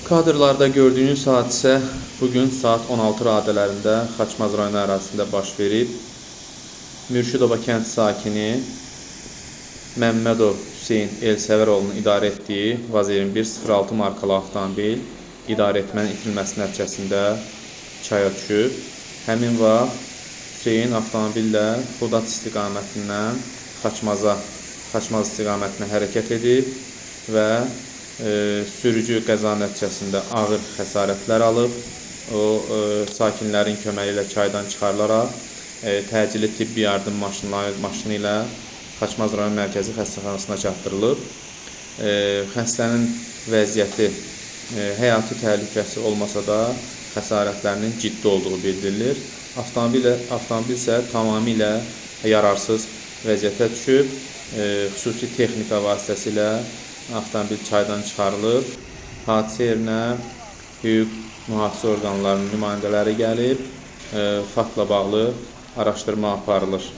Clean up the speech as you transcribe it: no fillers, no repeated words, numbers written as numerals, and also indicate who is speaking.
Speaker 1: Kadrlarda gördüyünüz hadisə bu gün saat 16 radələrində Xaçmaz rayonu ərazisində baş verib. Mürşüdova kənd sakini Məmmədov Hüseyn Elsəvəroğlunun idarə etdiyi VAZ 2106 markalı avtomobil idarə etmənin itirilməsi nəticəsində çaya düşüb. Həmin vaxt Hüseyn avtomobillə Xurdat istiqamətindən Xaçmaz istiqamətinə hərəkət edib və sürücü qəza nəticəsində ağır xəsarətlər alıb. O sakinlərin köməyi ilə çaydan çıxarılaraq təcili tibbi yardım maşını ilə Xaçmaz rayon mərkəzi xəstəxanasına çatdırılıb. Xəstənin vəziyyəti həyati təhlükəsi olmasa da xəsarətlərinin ciddi olduğu bildirilir. Avtomobil isə tamamilə yararsız vəziyyətə düşüb. Xüsusi texnika vasitəsilə avtomobil çaydan çıxarılıb. Hadisə yerinə hüquq mühafizə orqanlarının nümayəndələri gəlib, faktla bağlı araşdırma aparılır.